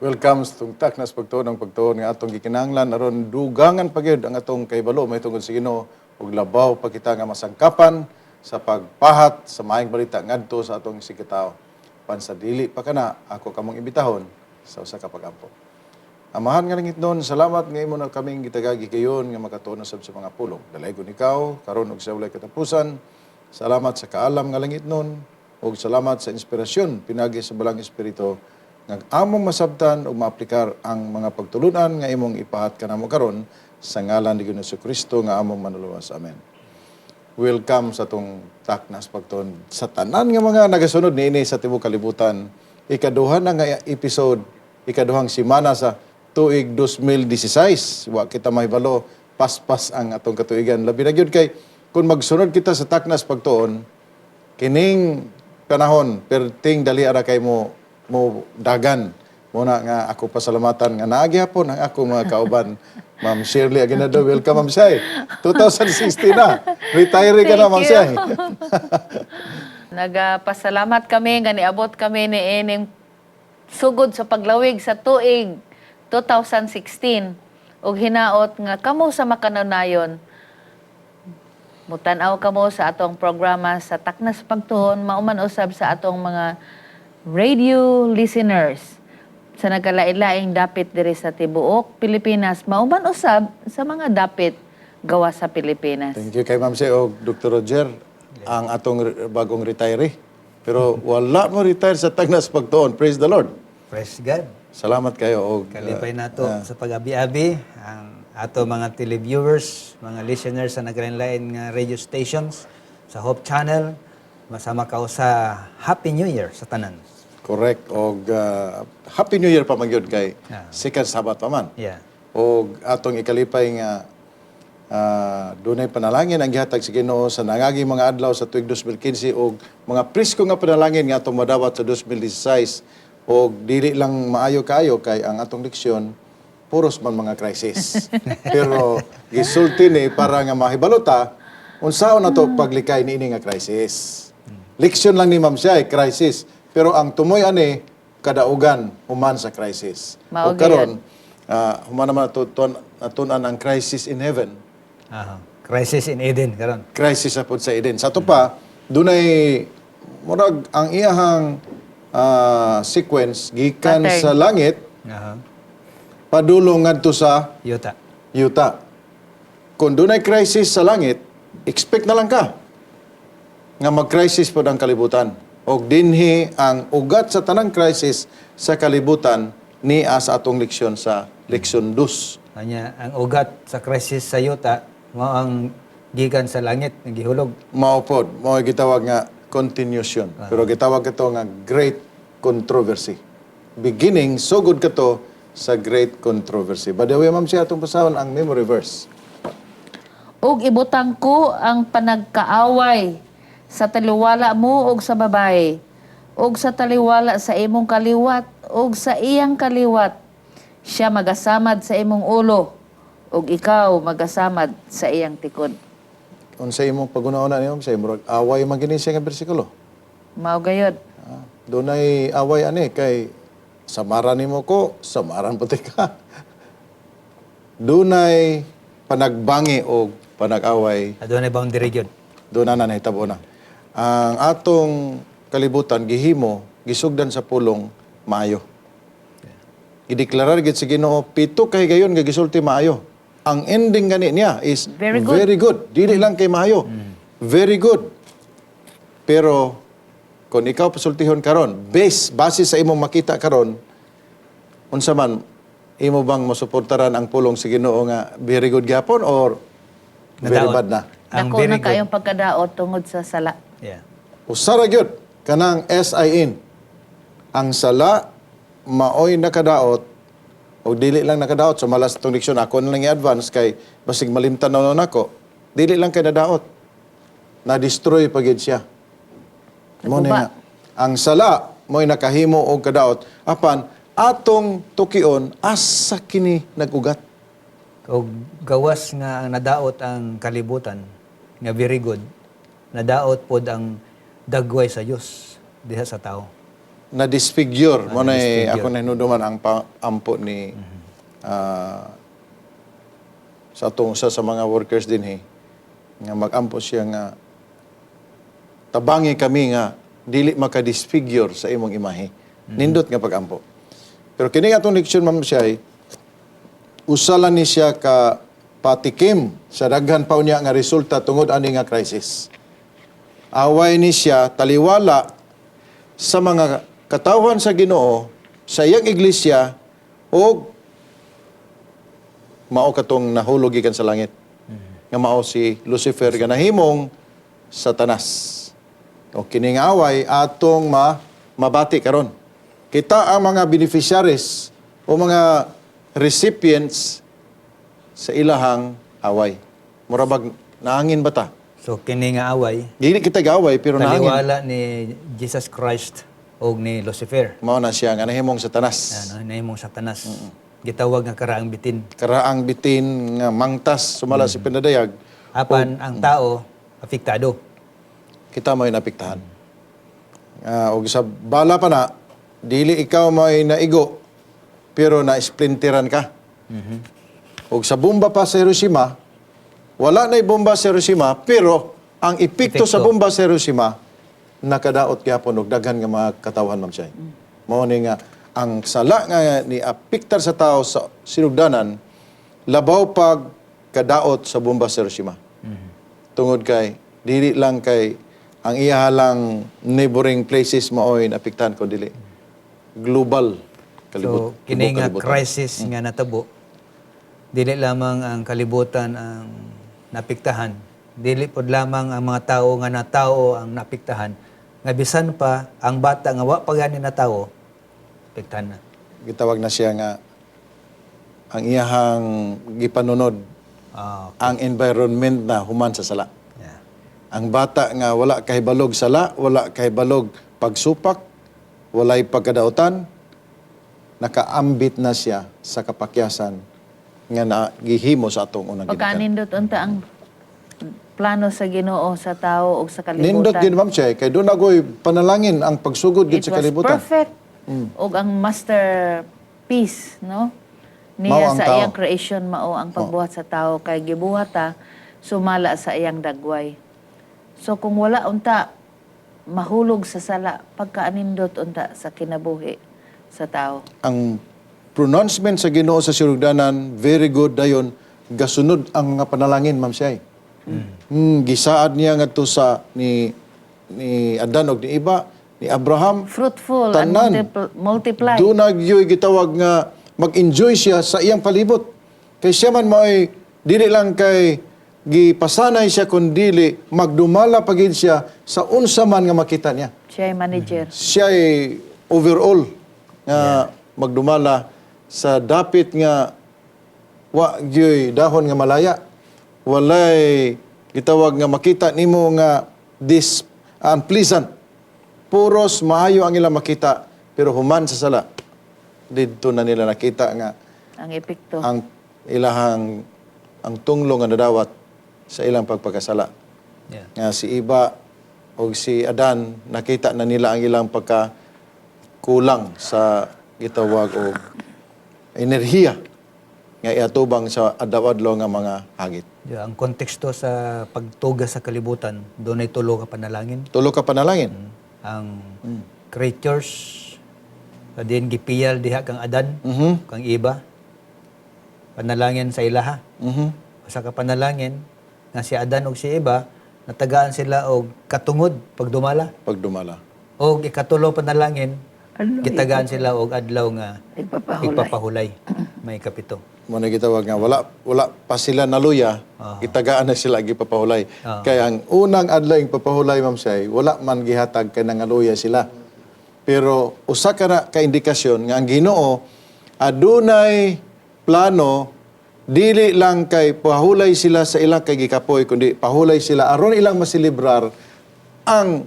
Welcome sa tungtak nas pagtuon, ang pagtuon nga atong gikinahanglan aron dugangan pa gyud ang atong kahibalo mahitungod sa Ginoo ug labaw pa kita nga masangkapan sa pagpahat sa maayong balita ngadto sa atong isigkatawo. Pan sa dili pa kana, ako kamong imbitahon sa usa ka pagampo. Amahan nga langitnon, salamat nga imo na kaming gitagagi gayon nga makatuon na sab sa mga pulong. Dalaygon ikaw karon ug sa walay katapusan. Salamat sa kaalam nga langitnon ug salamat sa inspirasyon pinagi sa Balaang Espiritu nga among masabtan ug maaplikar ang mga pagtulunan nga imong ipahat kanamo karon, sa ngalan ni Ginoong Kristo nga among manluluwas. Amen. Welcome sa atong Taknas Pagtuon. Sa tanan nga mga nagasunod niini sa tibuok kalibutan, ikaduha na nga episode, ikaduhang simana sa tuig 2016. Wa kita mahibalo, paspas ang atong katuigan. Labi na gyud kay kung magsunod kita sa Taknas Pagtuon, kining panahon perting dali ara kay mo mo dagan. Muna nga ako pasalamatan nga naa gihapon ang ako mga kauban. Ma'am Shirley Aguinaldo, welcome, Ma'am Shai. 2016 na. Retire ka na, Thank Ma'am you. Shai. Nagapasalamat kami nga niabot kami ni ining sugod sa paglawig sa tuig 2016 ug hinaot nga kamo sa makanunayon mutan-aw kamo sa atong programa sa Taknas Pagtuon, mauman usab sa atong mga radio listeners sa nagkalain-laing dapit diri sa tibuok Pilipinas, mauman usab sa mga dapit gawas sa Pilipinas. Thank you kay Ma'am Shai o Dr. Roger, ang atong bagong retiree. Pero wala mo retire sa Tagnas Pagtuon. Praise the Lord. Praise God. Salamat kayo. Og, Kalipay nato sa pag-abi-abi ang ato mga televiewers, mga listeners sa naglain-lain nga radio stations, sa Hope Channel, masama ka sa Happy New Year sa tanan. Correct. Og Happy New Year pa man gyud kay second Sabbath pa man. Og atong ikalipay nga dunay panalangin ang gihatag sa Ginoo sa nangaging mga adlaw sa tuig 2015 og mga presko nga panalangin nga atong madawat sa 2016 og dili lang maayo kaayo kay ang atong leksyon puros man mga crisis. Pero gisulti ni para nga mahibalo ta unsaon nato paglikay niini nga crisis. Leksyon lang ni Ma'am Shai, crisis. Pero ang tumoy ani kadaugan human sa crisis. Mao O karon human naman natun-an ang crisis in heaven. Aha. Crisis in Eden karon. Crisis sa pod sa Eden. Sa ato pa, dunay murag ang iyahang sequence gikan Pattern. sa langit padulong ngadto sa Yuta. Yuta. Kung dunay crisis sa langit, expect na lang ka nga mag-crisis pod ang kalibutan. Og dinhi ang ugat sa tanang crisis sa kalibutan ni sa atong leksyon sa leksyon 2. Anya ang ugat sa crisis sa yuta mao ang gikan sa langit nga gihulog. Mao pod, mao gitawag nga continuation. Pero gitawag ito nga great controversy. Beginning, sugod kato sa great controversy. By the way, Ma'am Shai, atong pasahon ang memory verse. Ug ibutang ko ang panagkaaway sa taliwala mo ug sa babae, ug sa taliwala sa imong kaliwat ug sa iyang kaliwat. Siya magasamad sa imong ulo ug ikaw magasamad sa iyang tikod. Unsa imong paghuna-huna niyo, sa imong away man gini siya nga bersikulo? Mao gayod. Ah, dunay away ani kay samaran nimo ko, samaran pati ka. Dunay panagbangi o panag-away. Adunay boundary gyud. Doon na nahitabo na. Ang atong kalibutan gihimo gisugdan sa pulong maayo. Gideklarar gid sa Ginoo pito kay gayon nga gisulti maayo. Ang ending gani niya is very good. Very good. Dili lang kay maayo. Very good. Pero kung ikaw pasultihon karon, base sa imong makita karon, unsa man imo bang masuportaran ang pulong sa Ginoo nga very good gyapon or very Nadaot. bad na? Ang Dako very na good. kayong pagkadaot tungod sa sala. Usara gyud kanang SIN. Ang sala maoy nakadaot o dili lang nakadaot sa malas itong leksyon, ako na lang i-advance kay basig malimtan na nun ako. Dili lang kay nadaot. Na-destroy pa gyud siya. Mo na Naguba. nga. Ang sala mo'y nakahimo og kadaot apan atong tukion asa kini nagugat. Og gawas nga ang nadaot ang kalibutan nga very good, nadaot pod ang dagway sa Dios diha sa tao. Na disfigure mo na ako nahinuduman ang ampo ni sa atong usa sa mga workers dinhi nga mag-ampo siya nga tabangi kami nga dili maka-disfigure sa imong imahe. Nindot nga pag-ampo. Pero kini nga atong leksyon, Ma'am Shay, usa lang ni siya ka patikim sa daghan pa unya nga resulta tungod ani nga crisis. Away ni siya taliwala sa mga katawhan sa Ginoo sa iyang iglesia og mao katong nahulog gikan sa langit nga mao si Lucifer nga nahimong Satanas. O kini nga away atong mabati karon. Kita ang mga beneficiaries o mga recipients sa ilahang away. Mura bag naangin ba ta? So kini nga away Dili kita gaaway pero naangin. taliwala ni Jesus Christ og ni Lucifer. Mao na siya nga nahimong Satanas. Ano, nahimong Satanas. Gitawag nga karaang bitin. Karaang bitin nga mangtas sumala si pinadayag, Apan ang tao apektado. Kita mo'y napiktahan. Og sa bala pa na, dili ikaw mo'y naigo, pero na-splinteran ka. Og sa bomba pa sa Hiroshima, wala na'y bomba sa Hiroshima, pero ang epekto sa Epekto. bomba sa Hiroshima, nakadaot gyapon og daghan nga mga katawhan, Ma'am Shay. Mao ni nga ang sala nga ni apektar sa tao sa sinugdanan labaw pag kadaot sa bomba sa Hiroshima. Tungod kay dili lang kay ang iya lang neighboring places maoy naapektahan ko dili global kalibot. So kini tibuok nga kalibutan. crisis nga natabo, dili lamang ang kalibutan ang napiktahan, dili pod lamang ang mga tao nga natao ang napiktahan, nga bisan pa ang bata nga wa pa gani natawo, apektahan na. Gitawag na siya nga ang iyahang gipanunod ang environment na human sa sala. Ang bata nga wala kahibalog sala, wala kahibalog pagsupak, walay pagkadautan, nakaambit na siya sa kapakyasan nga nagihimo sa atong unang ginikanan. Pagkanindot unta ang plano sa Ginoo sa tao ug sa kalibutan. Nindot gid, Ma'am Che, kay doon agoy panalangin ang pagsugod gid It sa was kalibutan. perfect. Ug ang masterpiece, no? Mao Niya ang sa tao. iyang creation, mao ang pagbuhat sa tao kay gibuhat ta sumala sa iyang dagway. So kung wala unta mahulog sa sala, pagkaanindot unta sa kinabuhi sa tao. Ang pronouncement sa Ginoo sa sinugdanan, very good dayon, gasunod ang mga panalangin, Ma'am Shay. Gisaad niya ngadto sa ni Adan og ni Iba, ni Abraham, Fruitful and tanan. Multiply. Doon na gyud gitawag nga mag-enjoy siya sa iyang palibot. Kay siya man mao'y dili lang kay gipasanay siya kun dili magdumala pa gid siya sa unsa man nga makita niya. Siya ay manager. Siya ay overall nga magdumala sa dapit nga wa gyoy dahon nga malaya. Walay gitawag nga makita nimo nga this unpleasant. Puros maayo ang ilang makita pero human sa sala didto na nila nakita nga Ang epekto. ang ilahang ang tunglo nga nadawat sa ilang pagpakasala. Nga si Iba o si Adan nakita na nila ang ilang pagka kulang sa gitawag og enerhiya nga iatubang sa adlaw-adlaw nga mga hagit. Yeah, ang konteksto sa pagtuga sa kalibutan, doon ay tulo ka panalangin. Tulo ka panalangin. Ang creatures din gipiyal diha kang Adan, kang Iba. Panalangin sa ilaha. Usa ka panalangin nga si Adan ug si Eva natagaan sila og katungod pagdumala. Pagdumala. Og ikatulo panalangin, gitagaan sila og adlaw nga Igpapahulay. igpapahulay. May kapito. Mo na gitawag nga wala wala pa sila naluya, gitagaan na sila gipapahulay. Kaya ang unang adlaw yung papahulay, Ma'am Shay, wala man gihatag kay nangaluya sila. Pero usa ka na ka indikasyon nga ang Ginoo adunay plano dili lang kay pahulay sila sa ilang kay gikapoy kundi pahulay sila aron ilang masilibrar ang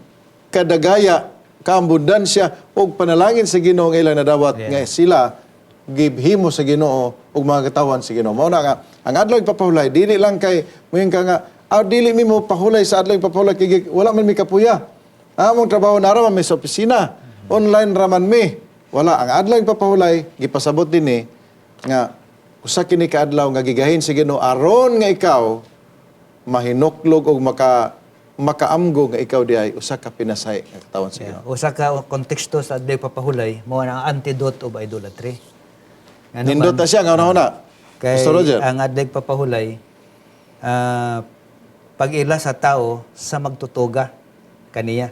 kadagaya, kaabundansya ug panalangin sa Ginoo nga ilang nadawat nga sila gibhimo sa Ginoo ug mga katawan sa Ginoo. Mao na nga ang adlaw ipapahulay dili lang kay moingon ka nga dili mi mo pahulay sa adlaw ipapahulay kay wala man mi kapuya. Among trabaho nara man mi sa opisina. Online raman mi. Wala ang adlaw papahulay gipasabot dinhi nga usa kini ka adlaw nga gigahin sa Ginoo aron nga ikaw mahinuklog og makaamgo nga ikaw diay usa ka pinasahi nga katawhan sa Ginoo. Yeah. Usa ka konteksto sa adlaw papahulay mao na ang antidote of idolatry. Ngano Nindot man, na siya nga una-una. kay Pastor Roger. ang adlaw papahulay pag-ila sa tao sa magtutuga kaniya.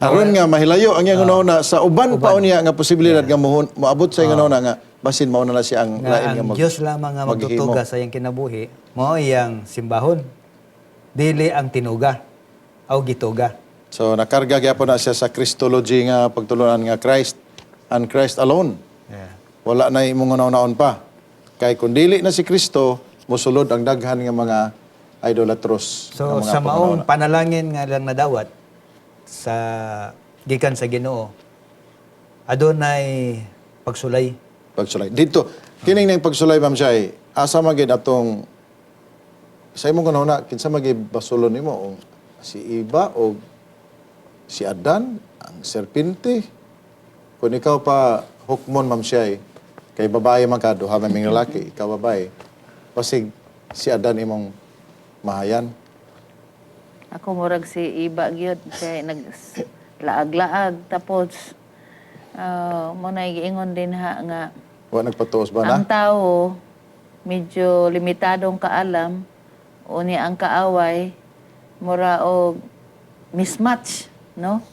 Aron nga mahilayo ang iyang una sa uban pa unya nga posibilidad nga moabot sa iyang una nga basin mao na lang siya ang Nga lain ang nga Dios lamang nga maghimo. magtutuga sa iyang kinabuhi, mao iyang simbahon. Dili ang tinuga o gituga. So nakarga gyapon na siya sa Christology nga pagtulunan nga Christ and Christ alone. Yeah. Wala na imong una-unaon pa. Kay kun dili na si Kristo, mosulod ang daghan nga mga idolatros. So nga mga sa maong panguna-una. panalangin nga lang nadawat sa gikan sa Ginoo, adunay pagsulay. Pagsulay. Dito, kining nang pagsulay, Ma'am Shai, asa man gid atong sa imong kanahuna, kinsa man gid basulon nimo o si Iba o si Adan, ang serpente? Kung ikaw pa hukmon, Ma'am Shai, kay babae man ka, duha man ming lalaki, ikaw babae, pasig si Adan imong mahayan. Ako murag si Iba gyud kay nag laag-laag tapos mo na giingon din ha nga Wa nagpatuos ba na? ang tao medyo limitadong kaalam o ni ang kaaway mura og mismatch, no?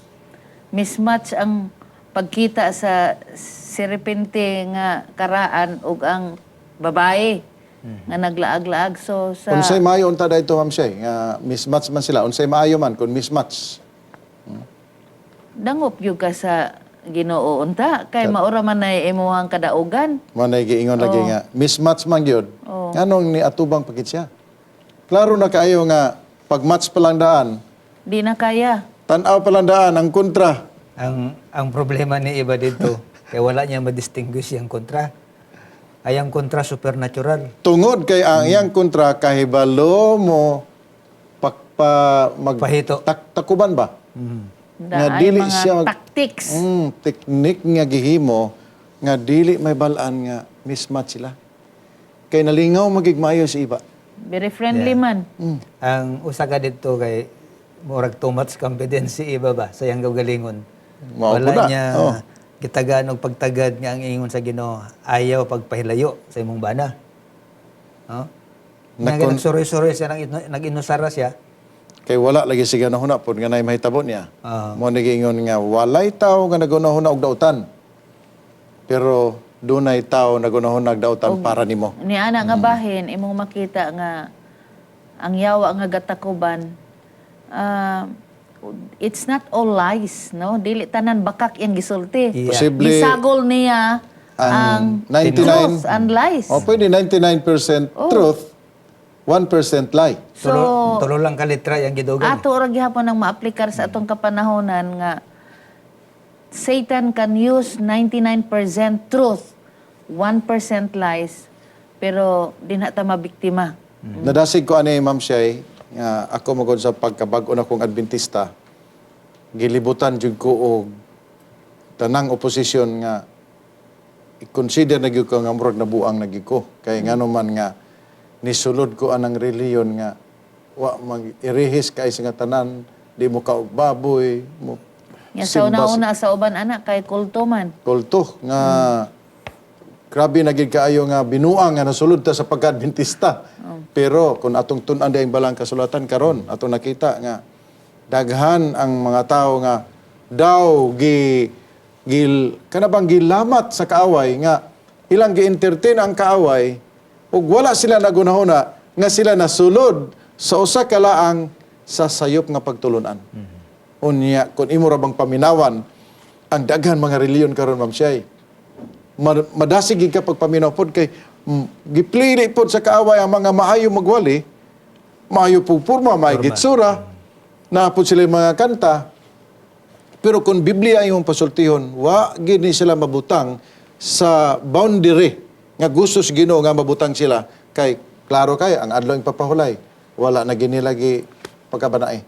Mismatch ang pagkita sa serpente nga karaan ug ang babae nga naglaag-laag, so sa Unsay maayo unta dayto, Ma'am Shai, nga mismatch man sila. Unsay maayo man kung mismatch? Dangop gyud ka sa Ginoo unta kay maura man nay imuhang kadaugan. Mo na giingon lagi nga mismatch man gyud. Nganong ni atubang pagit siya? Klaro na kaayo nga pag match pa lang daan, Di na kaya. tan-aw pa lang daan ang kontra. Ang problema ni Iba dito kay wala niya ma-distinguish yung kontra. Ay ang kontra supernatural. Tungod kay ang iyang kontra kahibalo mo pakpa mag Pahito. Takuban ba? Da, Nga ay dili mga siya tactics. Teknik nga gihimo nga dili may balaan nga mismatch sila. Kay nalingaw magig maayo si iba. Very friendly man. Ang usa ka dito kay murag too much confidence si Iba ba sa iyang kaugalingon. Mao Wala po na. niya Oh. gitagaan og pagtagad nga ang ingon sa Ginoo ayaw pagpahilayo sa imong bana. No? Nagsuroy-suroy siya, nag-inusara siya. Kay wala lagi siya nahuna pod nga nay mahitabo niya. Ah. Mo ni giingon nga walay tawo nga nagunahuna og dautan. Pero dunay tawo nagunahuna og dautan para nimo. Ni ana nga bahin imong makita nga ang yawa nga gatakuban, it's not all lies, no? Dili tanan bakak iyang gisulti. Yeah. Posible Gisagol niya ang ang 99 truth and lies. O pwede 99% truth, 1% lie. So Tulo, tulo lang ka litra yung gidugan. ato ra gihapon ang maaplikar sa atong kapanahonan nga Satan can use 99% truth, 1% lies, pero di na ta mabiktima. Nadasig ko ani, Ma'am Shay, nga ako magod sa pagkabag-o na kong Adventista, gilibutan jud ko og tanang oposisyon nga i-consider na gyud ko nga murag nabuang na gyud ko. Kay ngano man nga nisulod ko anang reliyon nga wa mag irihis kay sa nga tanan, di mo kaog baboy, mo Nga sa simba sa una-una sa uban anak kay kulto man. kulto nga grabe na gid kaayo nga binuang nga nasulod ta sa pagka-Adventista. Pero kung atong tun-an diay ang balang kasulatan karon, atong nakita nga daghan ang mga tao nga daw gi gil kana bang gilamat sa kaaway nga ilang gi-entertain ang kaaway ug wala sila nagunahuna nga sila nasulod sa usa ka laang sa sayop nga pagtulunan. Unya kung imo ra bang paminawan ang daghan mga reliyon karon, Ma'am Shay. Madasig gid ka pagpaminaw pod kay giplili pod sa kaaway ang mga maayo magwali, maayo pug porma, maayo gitsura, naa pod sila yung mga kanta. Pero kung Biblia imong pasultihon, wa gid ni sila mabutang sa boundary nga gusto sa Ginoo nga mabutang sila kay klaro kay ang adlaw papahulay, wala na gini lagi pagkabanae.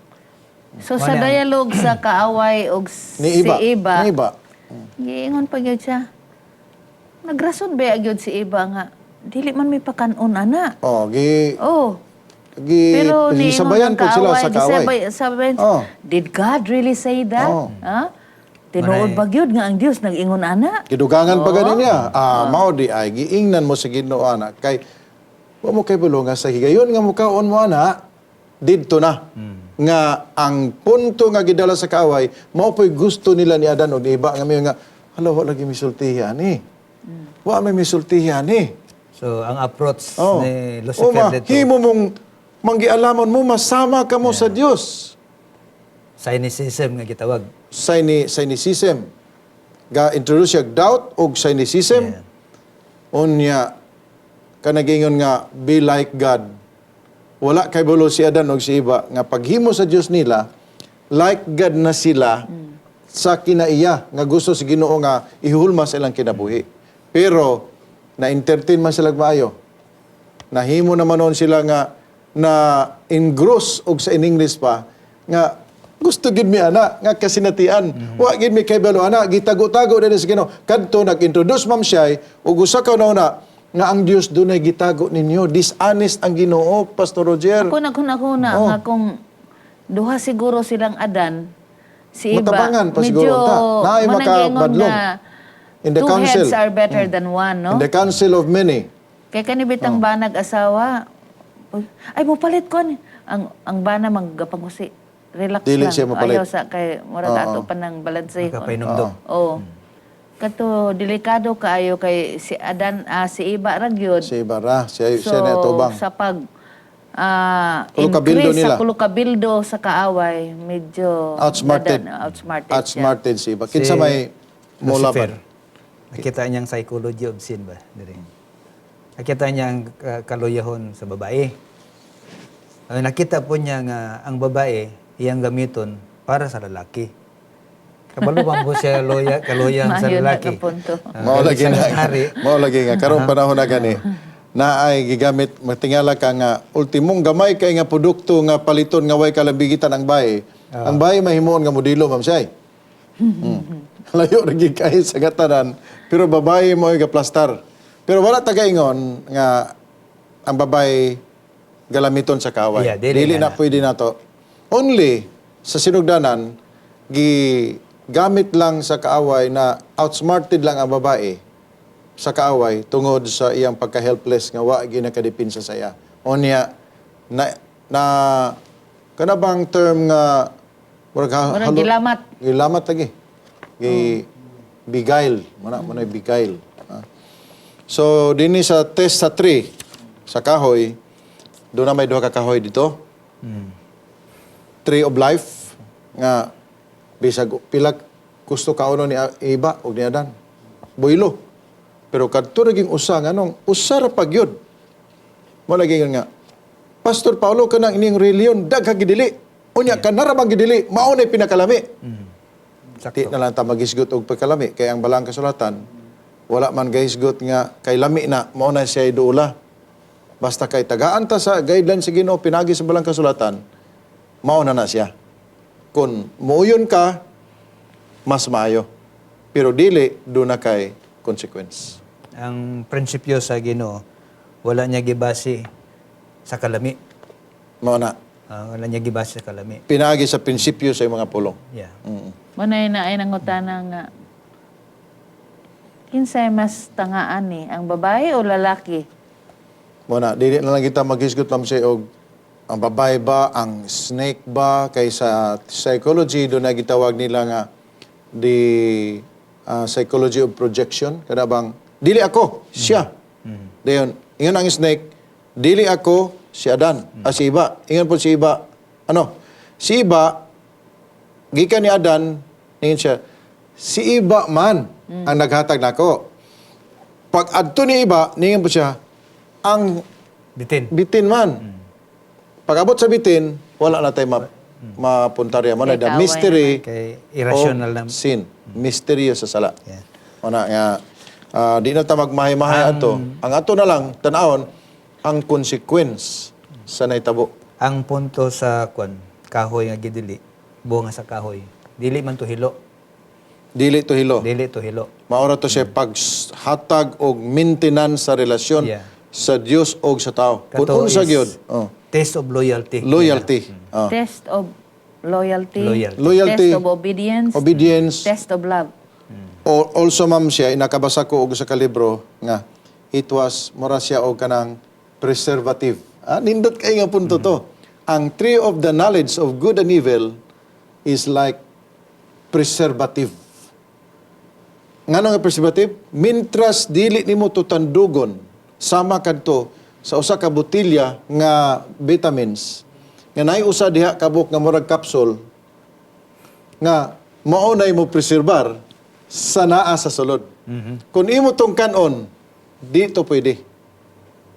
So sa dialogue sa kaaway og Ni si Iba. Iba, Ni Iba. giingon pa gyud siya. Nagrason ba gyud si Iba nga dili man may pakanon ana. Oh, gi Oh. gi Pero niingon gisabayan ang po sila kaaway, sa kaaway. Sabayan, Oh. did God really say that? Oh. Ha? Tinuod Manay. ba gyud nga ang Dios nag-ingon ana? Gidugangan pa gani niya. Ah, mao di ay giingnan mo sa Ginoo ana kay wa mo kay bulo nga sa higayon nga mukaon mo ana didto na. Nga ang punto nga gidala sa kaaway mao po'y gusto nila ni Adan og ni Iba nga mayo nga, hala, wa lagi misultihi ani. Wa may misultihi ani. So ang approach Oh. ni O Lucifer ma, dito, himo mong manggialamon mo masama ka mo sa Dios. Cynicism nga gitawag. Cynicism. Ga introduce siya doubt og cynicism. Unya kanagingon nga be like God. Wala kay bulo si Adan og si Iba nga paghimo sa Dios nila, like God na sila sa kinaiya nga gusto sa Ginoo nga ihulma sa ilang kinabuhi. Pero na-entertain man sila maayo. Nahimo naman noon sila nga na engross og sa in English pa nga gusto gid mi ana nga kasinatian. Wa gid mi kaybalo ana, gitago-tago din sa Ginoo. Kadto nag-introduce ma'am siya og usa ka una nga ang Dios dunay gitago ninyo. Dishonest ang Ginoo, Pastor Roger. Ako naghuna-huna Oh. nga kung duha siguro silang Adan, si Iba, Matabangan pa medyo siguro ta. Naay manang-ingon makabadlong. nga In the two council. heads are better than one, no? In the council of many. Kay kanibitang banag asawa, uy, ay mopalit ko ni. Ang bana manggapangusi. Relax Dili lang. siya mopalit. Ayaw sa kay murag ato pa ng balanse. Makapainumdum. Oo. Kato delikado kaayo kay si Adan, si Iba ra gyud. Si Iba ra, siya, So, siya na tubang. sa pag Kulukabildo increase nila. sa kulukabildo sa kaaway, medyo Outsmarted. Outsmarted siya. Outsmarted si Iba. Kinsa Si may Lucifer. molaban. Nakita niya ang psychology of sin ba? Diri. Nakita niya ang kaluyahon sa babae. Ay, nakita po niya nga ang babae iyang gamiton para sa lalaki. Kabalo pa po siya loya, kaluyan sa Maayo na lalaki. ka punto. Ah, Mao lagi sa na. hari. Mao lagi nga karong panahon na gani. Na ay gigamit matingala ka nga ultimong gamay kay nga produkto nga paliton nga way kalambigitan ang bahay. Ang bahay mahimuon nga modelo, ma'am Shay. Layo ra gid kay sa gatanan, pero babae mo ay gaplastar. Pero wala tagaingon nga ang babae galamiton sa kaway. Yeah, dili dili na na pwede nato. Only sa sinugdanan gi gamit lang sa kaaway na outsmarted lang ang babae sa kaaway tungod sa iyang pagka-helpless nga wa ginakadipinsa sa iya. Unya na na kana bang term nga murag Murag gilamat. Gilamat lagi. Gi beguile, mana mo na beguile. Ah. So dinhi sa test sa tree sa kahoy, doon na may duha ka kahoy dito. Tree of life nga bisag pila gusto kaunon ni Iba og ni Adan. Boylo. Pero kadto naging usa nga nung usa ra pa gyud. Mo lagi nga Pastor Paulo, kanang ining reliyon daghang gidili. Unya kanara bang gidili mao nay pinakalami. Di Sakto. na lang ta magisgot og pagkalami kay ang balang kasulatan wala man gahisgot nga kay lami na mao na siya iduula. Basta kay tagaan ta sa guideline sa Ginoo pinagi sa balang kasulatan, mao na na siya. Kung muuyon ka, mas maayo. Pero dili do na kay consequence. Ang prinsipyo sa Ginoo, wala niya gibase sa kalami. Mao na Ah, wala niya gibase sa kalami. pinagi sa prinsipyo sa iyong mga pulong. Yeah. Manay na ay nangutana nga kinsay mas tangaan ni, ang babae o lalaki? Mao na dili na lang kita maghisgot, ma'am, say og ang babae ba, ang snake ba, kay sa psychology do na gitawag nila nga the psychology of projection, kada bang dili ako siya. Dayon ingon ang snake, dili ako si Adan, ah, si Iba. Ingon po si Iba, ano, si Iba gikan ni Adan, ingon siya si Iba man ang naghatag nako. Pag adto ni Iba, ningon po siya ang Bitin. bitin man. Pag abot sa bitin, wala na tayo mapuntarya. Mo na Kay the kaaway mystery Kay irrational of na. sin. Misteryo sa sala. Yeah. Una nga, di na ta magmahay-mahay ato. Ang ato na lang, tanawon, ang consequence sa naitabo. Ang punto sa kwan, kahoy nga gidili. Bunga sa kahoy. Dili man to hilo. Dili to hilo. Dili to hilo. Mao ra to siya paghatag og maintenance sa relasyon sa Dios og sa tao. Kung Kato unsa is gyud. Oh. test of loyalty. Loyalty. Oh. Test of loyalty. Loyalty. Loyalty. Test of obedience. Obedience. Test of love. Also, ma'am, siya inakabasa ko og sa kalibro nga it was mura siya og kanang preservative. Ah, nindot kay nga punto to. Ang tree of the knowledge of good and evil is like preservative. Ngano nga preservative? Mintras dili nimo to tandugon sama kadto sa usa ka botelya nga vitamins nga naay usa diha kabuk nga murag capsule nga mao na mo preserbar sa naa sa sulod. Kung imo tong kanon, di to pwede.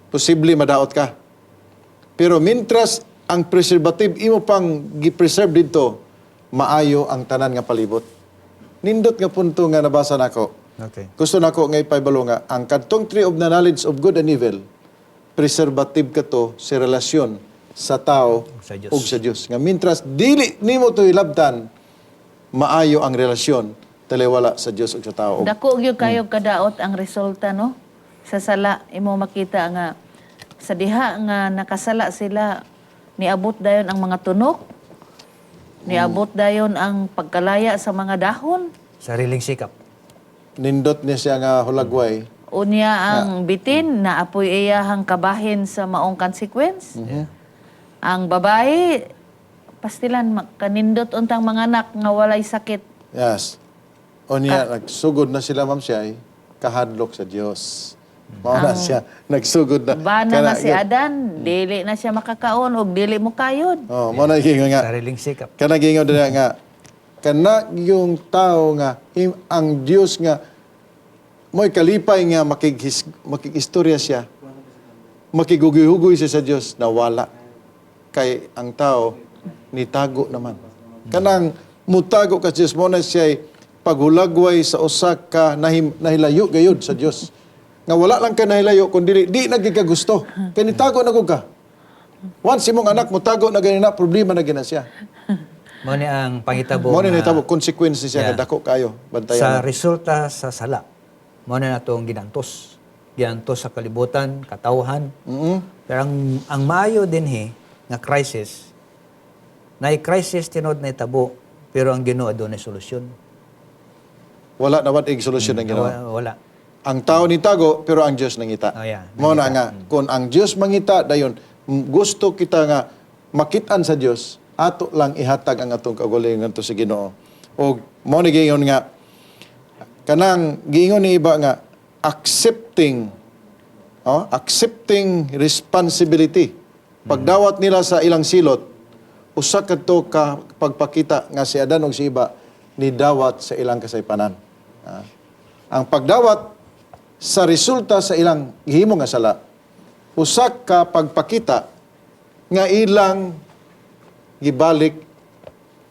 Posible madaot ka. Pero mintras ang preservative imo pang gi-preserve didto, maayo ang tanan nga palibot. Nindot nga punto nga nabasa nako. Gusto nako nga ipaybalo nga ang kadtong tree of the knowledge of good and evil, preservative kato sa relasyon sa tao Sa Dios. ug sa Dios. Nga mintras dili nimo to hilabtan, maayo ang relasyon taliwala sa Dios ug sa tao. Dako gyud kayo kadaot ang resulta, no? Sa sala imo makita nga sa diha nga nakasala sila, niabot dayon ang mga tunok. Niabot dayon ang pagkalaya sa mga dahon. Sariling sikap. Nindot niya siya nga hulagway. Unya ang bitin na apoy iyahang kabahin sa maong consequence. Ang babae pastilan kanindot untang mga anak nga walay sakit. Yes. Unya, nagsugod na sila, ma'am, siya ay kahadlok sa Dios. Mao na siya, nagsugod na. Bana Kana- nga si Adan, dili na siya makakaon og dili mo kayod. Oh, mao na giingon nga. Sariling sikap. Kana giingon dira nga kana yung tao nga ang Dios nga mo'y kalipay nga makigistorya siya. Makigugoy-hugoy siya sa Dios, nawala. Kay ang tao nitago naman. Kanang mutago ka sa Dios, mo na siya paghulagway sa usa ka nahilayo gayud sa Dios. Nga wala lang ka nahilayo kun dili di na gyud ka gusto. Kay nitago na gud ka. Once imong anak mutago na ganina, problema na gina siya. Mao ni ang pangitabo Mo ni nga nahitabo consequence siya nga dako kayo bantayan. Sa resulta sa sala. Mao na natong ginantos. Ginantos sa kalibutan, katawhan. Pero ang maayo dinhi nga crisis, na crisis tinuod na itabo, pero ang Ginoo adunay solusyon. Wala na ig solusyon ang Ginoo. Wala. Wala. Ang tao nitago pero ang Dios nangita. Oh, yeah. Mo na nga kung ang Dios mangita dayon gusto kita nga makit-an sa Dios, ato lang ihatag ang atong kaugalingon ngadto sa Ginoo. Og mo ni giingon nga kanang giingon ni iba nga accepting, oh, accepting responsibility. Pagdawat nila sa ilang silot, usa kadto ka pagpakita nga si Adan ug si Iba nidawat sa ilang kasaypanan. Ah. Ang pagdawat sa resulta sa ilang gihimo nga sala, usa ka pagpakita nga ilang gibalik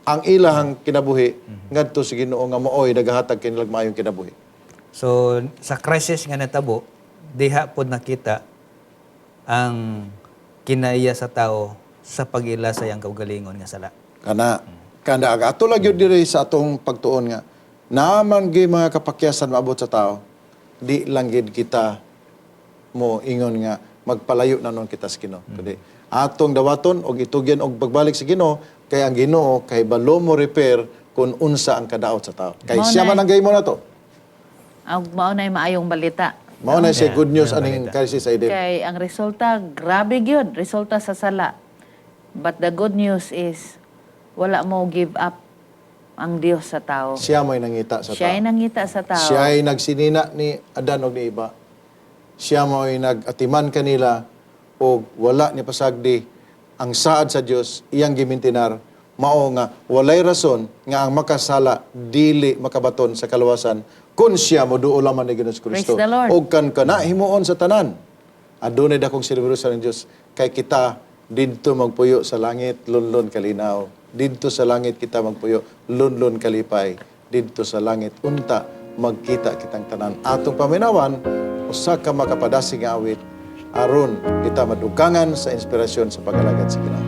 ang ilahang kinabuhi ngadto sa Ginoo nga maoy nagahatag kanilang maayong kinabuhi. So sa crisis nga natabo, diha pod nakita ang kinaiya sa tao sa pag-ila sa iyang kaugalingon nga sala. Kana kana ang ato lang gyud diri sa atong pagtuon nga naaman gyud mga kapakyasan maabot sa tao, di lang gyud kita mo ingon nga magpalayo na nun kita sa Ginoo. Kundi atong dawaton og itugyan og pagbalik sa Ginoo kay ang Ginoo kay balo mo repair kung unsa ang kadaot sa tao. Kay Mao siya na- man ang gahimo nato. Ang mao na maayong balita. Mao na siya Yeah, good news maayong aning balita. crisis ay Kay ang resulta grabe gyud, resulta sa sala. But the good news is wala mo give up ang Dios sa tao. Siya mo'y nangita sa tao. Siya ay nangita sa tao. Siya ay nagsinina ni Adan og ni Iba. Siya mo'y nagatiman kanila og wala ni pasagdi ang saad sa Dios iyang gimintinar, mao nga walay rason nga ang makasala dili makabaton sa kaluwasan kun siya moduol lamang ni Ginoong Kristo. Praise the Lord. Og kan kana himuon sa tanan. Adunay dakong selebrasyon ng Dios kay kita didto magpuyo sa langit lunlun kalinaw. Didto sa langit kita magpuyo lunlun kalipay. Didto sa langit unta magkita kitang tanan. Atong paminawan usa ka makapadasig nga awit aron kita madugangan sa inspirasyon sa pag-alagad sa Ginoo.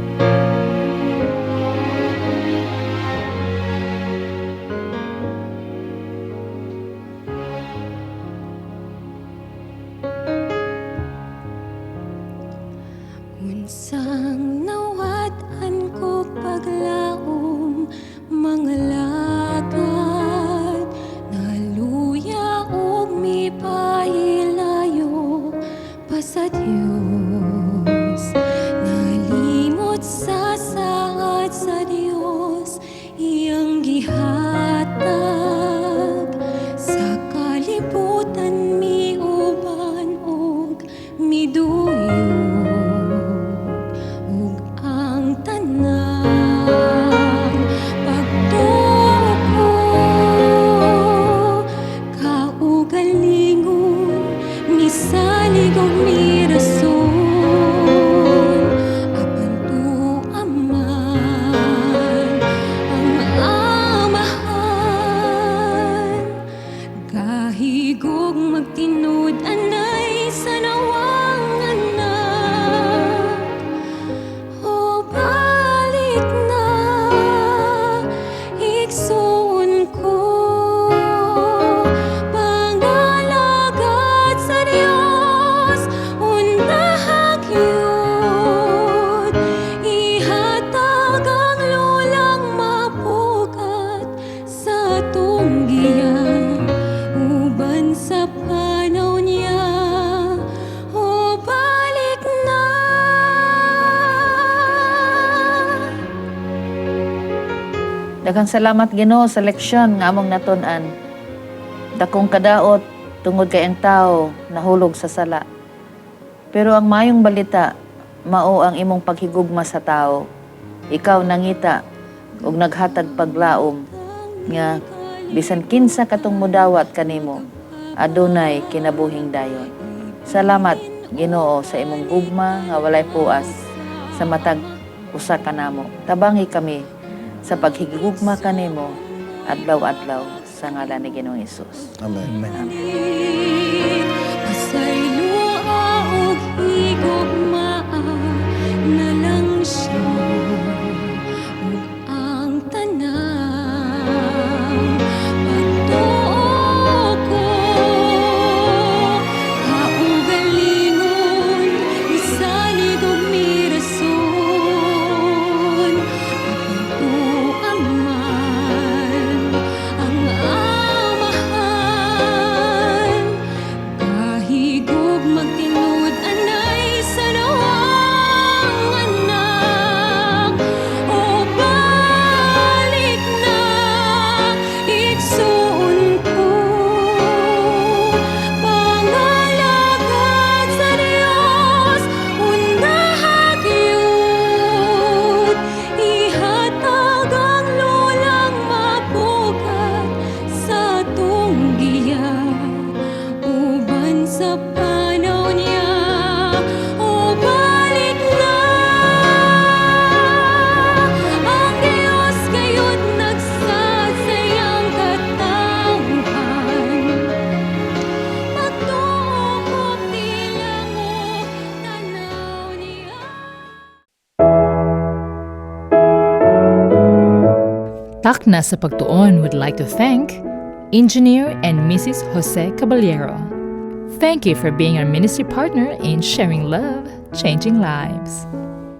Unsang nawad-an ko paglaom, mga lagad, naluya og mipahilayo pa sa Dios. Nalimot sa saad sa Dios, iyang gihatag sa kalibutan, miuban og miduyog ug ang tanang pagtuo ko, kaugalingon misalig og mirason, apan tuaman ang Amahan. Gahigog magtinud-anay sa nawang anak. O balik na, igsoon ko, pangalagad sa Dios, unaha gyud. Ihatag ang lulang mapukat sa atong giya uban sa panaw niya. O balik na. Daghang salamat, Ginoo, sa leksyon nga among natun-an. Dakong kadaot tungod kay ang tao nahulog sa sala. Pero ang mayong balita mao ang imong paghigugma sa tao. Ikaw nangita ug naghatag paglaom nga bisan kinsa katong mudawat kanimo, adunay kinabuhing dayon. Salamat, Ginoo, sa imong gugma nga walay puas sa matag usa kanamo. Tabangi kami sa paghigugma kanimo adlaw-adlaw sa ngalan ni Ginoong Hesus. Amen. Amen. Pasayloa og higugmaa na lang siya ug ang tanang pagtuo ko, kaugalingon misalig og mirason, apan tuaman ang Amahan. Kahigog magtinud-anay sa nawang anak. O balik na, igsoon ko, pangalagad sa Dios, unaha gyud. Ihatag ang lulang mapukat sa atong giya uban sa panaw niya. O balik na. Ang Diyos gayud nagsaad sa iyang katawhan. Pagtuo ko tilang o tanaw niya. Takna sa Pagtuon would like to thank Engineer and Mrs. Jose Caballero. Thank you for being our ministry partner in sharing love, changing lives.